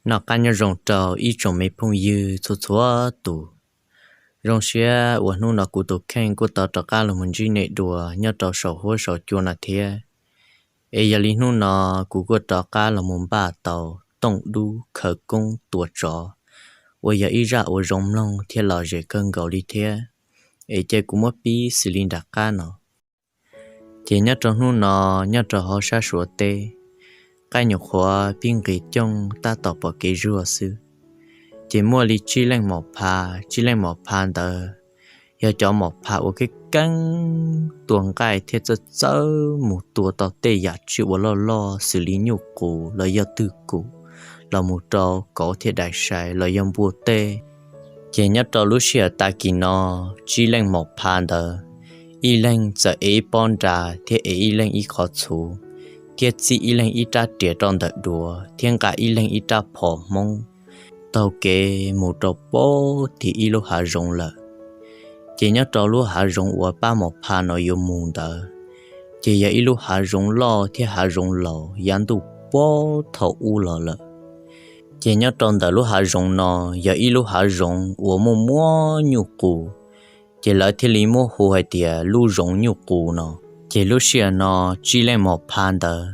Noj qab nyob zoo rau ib tsoom me phooj ywg txhua txhua tus. Zoo siab uas hnub no kuv tus kheej kuj tau rov qab los mus ntsib nej dua nyob rau saum huab saum cua no thiab. Es yog li hnub no kuv kuj rov qab los mus npaj tau tooj dub khawv koob tua tsov, uas yog ib zaj uas zoo mloog thiab lom zem kawg nkaus li thiab. Es cia kuv muab pib xws li nram qab no. Ces nyob rau hnub no, nyob rau hauv sab Suav teb, qaij nyuam qhuav pib nqis cooj tab tom pom kev zuag xwb. Ces muaj li tsib leej mom pha, tsib leej mom pha ntawd yog cov mom pha uas keeb keeb tua nqaij thiab txawj txawj mus tua tau tej yam tsiaj uas loj loj xws li nyuj qus los yog twg kum, los mus rau kauv thiab dais sai los yog npua teb. Ces nyob rau lub sij hawm tag kis no, tsib leej mom pha ntawd, ib leeg txawm ev ib pob nra thiab ev ib leeg ib qhov txhuv, thiab txib ib leeg ib rab riam rau ntawm duav thiab nqa ib leeg ib rab phom hmoob, taug kev mus rau pem tim ib lub hav zoov lawm. Ces nyob rau lub hav zoov uas pab mom pha no yuav mus ntawd, ces yog ib lub hav zoov loj thiab hav zoov laus yav ntuj puag thaum ub los lawm. Ces nyob rau ntawm lub hav zoov no yog ib lub hav zoov uas muaj muab nyuj qus, ces lawv thiaj li muab hu hais tias lub zoov nyuj qus no. Ces lub sij hawm no tsib leej mom pha ntawd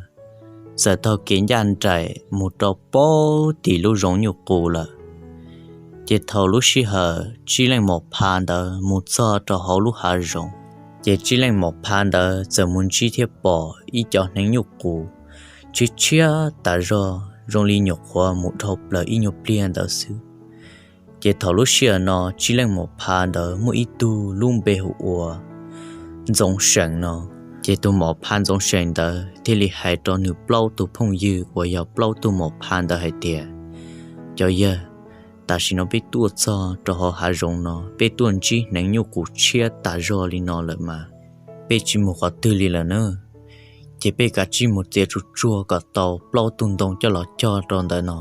txawm taug kev ncaj nraim mus rau pem tim lub zoov nyuj qus lawm. Ces thaum lub sij hawm tsib leej mom pha ntawd mus txog rau hauv lub hav zoov, ces tsib leej mom pha ntawd txawm mus ntsib thiab pom ib cov hneev nyuj qus tshiab tshiab tas zog zoo li nyuam qhuav mus dhau plaws ib nyuag pliag ntawd xwb. Ces thaum lub sij hawm no tsib leej mom pha ntawd muaj ib tug lub npe hu ua Ntxoov Seem no. Ces tus mom pha Ntxoov Seem ntawd thiaj li hais rau nws plaub tug phooj ywg uas yog plaub tug mom pha ntawd hais tias, Cov yawg, tam sim no peb tuaj txog rau hauv hav zoov no, peb tuaj ntsib hneev nyuj qus tshiab tas zog li no lawm mas peb tsis mus qhov twg li lawm na. Ces peb kav tsij mus txiav tsuag tsuag kom tau plaub tug ntoo coj los cog rau ntawm no,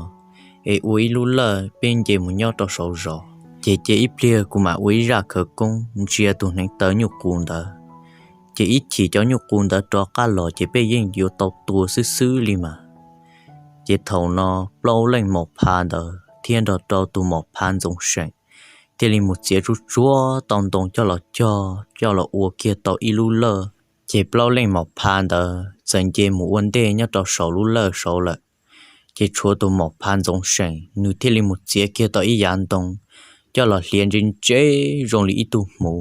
es ua ib lub lawj peb nce mus nyob rau saud zov. Ces cia ib pliag kuv mam ua ib zaj khawv koob ntsia tus hneev taw nyuj qus ntawd, ces ib chim cov nyuj qus ntawd rov qab los ces peb yeej yuav tau tua xwb xwb li mas. Ces thaum no plaub leej mom pha ntawd thiab nrog rau tus mom pha Ntxoov Seem thiaj li mus txiav tsuag tsuag tau ntoo coj los cog, coj los ua kiag tau ib lub lawj. Ces plaub leej mom pha ntawd txawm nce mus ua ntej nyob rau saum lub lawj saud lawm. Ces tshuav tus mom pha Ntxoov Seem, nws thiaj li mus txiav kiag tau ib yav ntoo coj los hliav ntse ntse zoo li ib tug hmuv,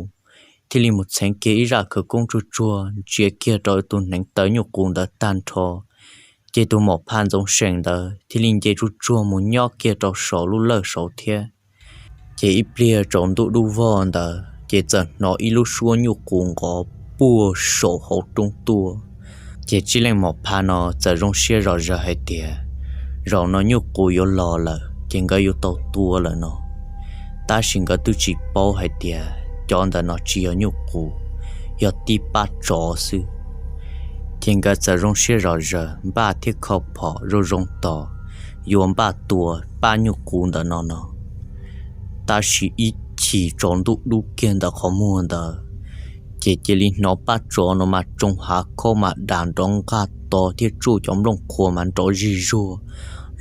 thiaj li mus txheev kiag ib zaj khawv koob tsuag tsuag ntsia kiag rau tus hneev taw nyuj qus ntawd tag nrho. Ces tus mom pha Ntxoov Seem ntawd thiaj li nce tsuag tsuag mus nyob kiag rau saum lub lawj saud thiab. Ces ib pliag tsaus ntuj dub vog ntawd ces txawm hnov ib lub suab nyuj qus nqov puag saum hauv roob tuaj. Ces tsib leej mom pha no txawm zoo siab zom zaws hais tias, zaum no nyuj qus yuav los lawm ces nkawd yuav tau tua lawm no. Tab sis nkawd twb tsis paub hais tias cov ntawm no tsis yog nyuj qus, yog tib pab tsov xwb. Ces nkawd txawm zoo siab zom zaws npaj thiab kho phom zoo zoo tos yuav npaj tua pab nyuj qus ntawm no no. Tab sis ib chim tsaus ntuj dub kiag ntawm qhov muag ntawd, ces cia li hnov pab tsov no mas tsoo hav khaub mas das nrov nqaj to thiab tsuj cov nplooj qhuav mas nrov zig zuag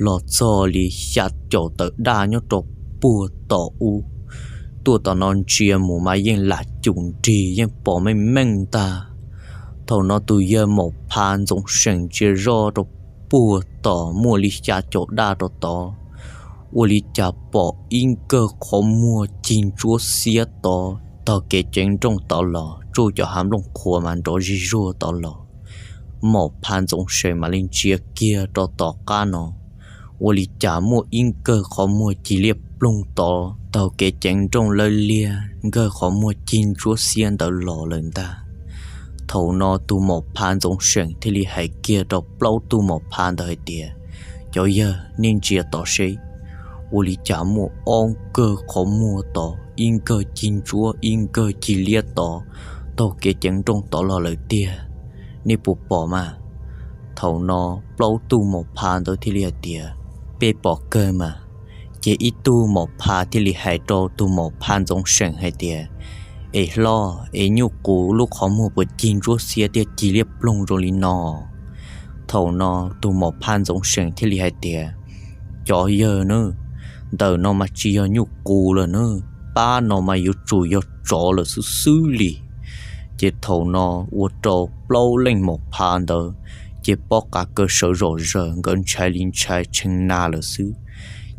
los txog li xya caum tawm daj nyob rau puag tom ub. Tuaj tom no ntsia mus mas yeej lam cum nrig yeej pom meej meej ntag. Thaum no tus yawg mom pha Ntxoov Seem ntsia zoj rau puag tom muaj li xya caum daj rau tod, ua li cas pom ib nkawg qhov muag cig ntsuab xiab tod taug kev ceev nrooj tod los tsuj cov hav nplooj qhuav mas nrov zig zuag tod los. Mom pha Ntxoov Seem mam li ntsia kiag rau tom qab no, ua li cas muaj ib nkawg qhov muag cig liab ploog tod taug kev ceev nrooj lawv liag nkawg qhov muag cig ntsuab xiab ntawd los lawm ntag. Thaum no tus mom pha Ntxoov Seem thiaj li hais kiag rau plaub tug mom pha ntawd hais tias, cov yawg, nej ntsia tod seb, ua li cas muaj ob nkawg qhov muag tod, ib nkawg cig ntsuab ib nkawg cig liab tod taug kev ceev nrooj tod los lawm tiag, nej puas pom mas? Thaum no plaub tug mom pha ntawd thiaj li hais tias, peb pom kawg mas. Ces ib tug mom pha thiaj li hais rau tus mom pha Ntxoov Seem hais tias, es hlob, es nyuj qus lub qhov muag puas cig ntsuab xiab thiab cig liab ploog zoo li no? Thaum no tus mom pha Ntxoov Seem thiaj li hais tias, cov yawg na, ntawm no mas tsis yog nyuj qus lawm na, pab no mas yuav tsum yog tsov lawm xwb xwb li. Ces thaum no ua rau plaub leej mom pha ntawd ces pob qa kaw sawv zom zaws, nkawd ntshai li ntshai tshee na lawm xwb.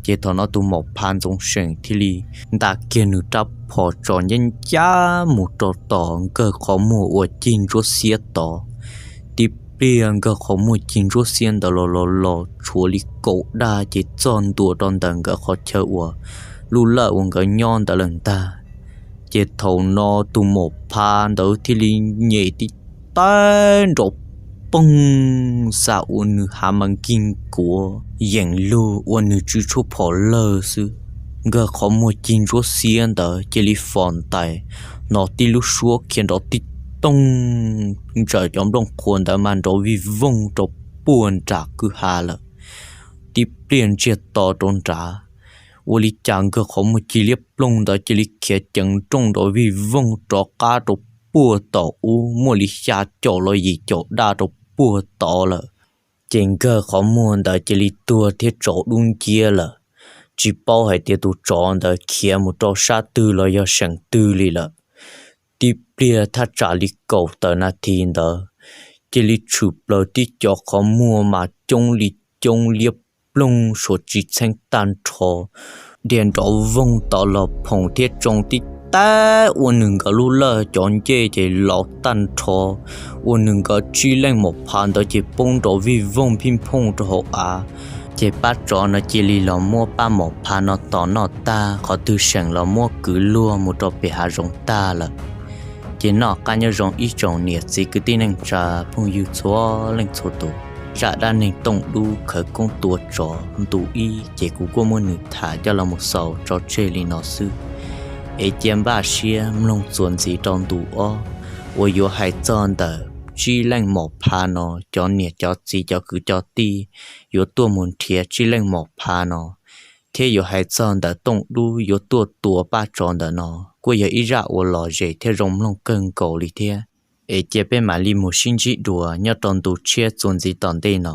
Ces thaum no tus mom pha Ntxoov Seem thiaj li nta kiag nws rab phom tso ncaj ncaj mus rau tom nkawg qhov muag uas cig ntsuab xiab tod. Tib pliag nkawg qhov muag cig ntsuab xiab ntawd los los los tshuav li kaum daj ces txog ntua rau ntawm nkawd qhov chaw uas lub lawj uas nkawd nyob ntawd lawm ntag. Ces thaum no tus mom pha ntawd thiaj li nyem tib tag nrov poog, xav ua nws hav mas nkig nkuav yeem lug ua nws tsw tshuaj phom lawg xwb. Nkawg qhov muag cig ntsuab xiab ntawd cia li fom ntais, hnov tib lub suab khiav nrov tib toog, ntsawm cov nplooj qhuav ntawd mas nrov vij voog rau puag nram kwj ha lawm. Tib pliag ntsiag to rau nrad, ua li cas nkawg qhov muag cig liab ploog ntawd cia li khiav ceev nrooj nrov vij voog rov qab rau puag tom ub muaj li xya caum los yim caum daj rau puag tod lawm. Ces nkawg qhov muag ntawd cia li tuag thiab tsov dub nciab lawm. Tsis paub hais tias tus tsov ntawd khiav mus rau sab twg los yog seem twg li lawm. Tib pliag thaj tsam li kaum tawm nas this ntawd, cia li tshwm plaws tib cov qhov muag mas coob li coob liab ploog suav tsis txheeb tag nrho, dhia nrov voog tom los phoom thiab tsoo tib tag ua nws nkawd lub lawj cov ncej ces lov tag nrho, ua nws nkawd tsib leej mom pha ntawd ces poob nrov vij voog phij phooj rau hauv av. Ces pab tsov no cia li los muab pab mom pha no tom noj tag, qhov twg seem los muab kwv luag mus rau pem hav zoov tag lawm. Ces noj qab nyob zoo ib tsoom niam txiv kwv tij neej tsa phooj ywg txhua leej txhua tus. Zaj dab neeg Tooj Dub khawv koob tua tsov ntu ib ces kuv kuj muab nws tham coj los mus xaus tso tseg li no xwb. Es cia npaj siab mloog txuas ntxiv rau ntu ob uas yuav hais txog ntawm tsib leej mom pha no, cov niam cov txiv cov kwv cov tij yuav tuaj mus nrhiav tsib leej mom pha no, thiab yuav hais txog ntawm Tooj Dub yuav tuaj tua pab tsov ntawm no, kuj yog ib zaj uas lom zem thiab zoo mloog kawg nkaus li thiab. Es cia peb mam li mus sib ntsib dua nyob rau ntu tshiab txuas ntxiv tom ntej no.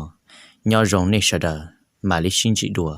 Nyob zoo nej sawv daws, mam li sib ntsib dua.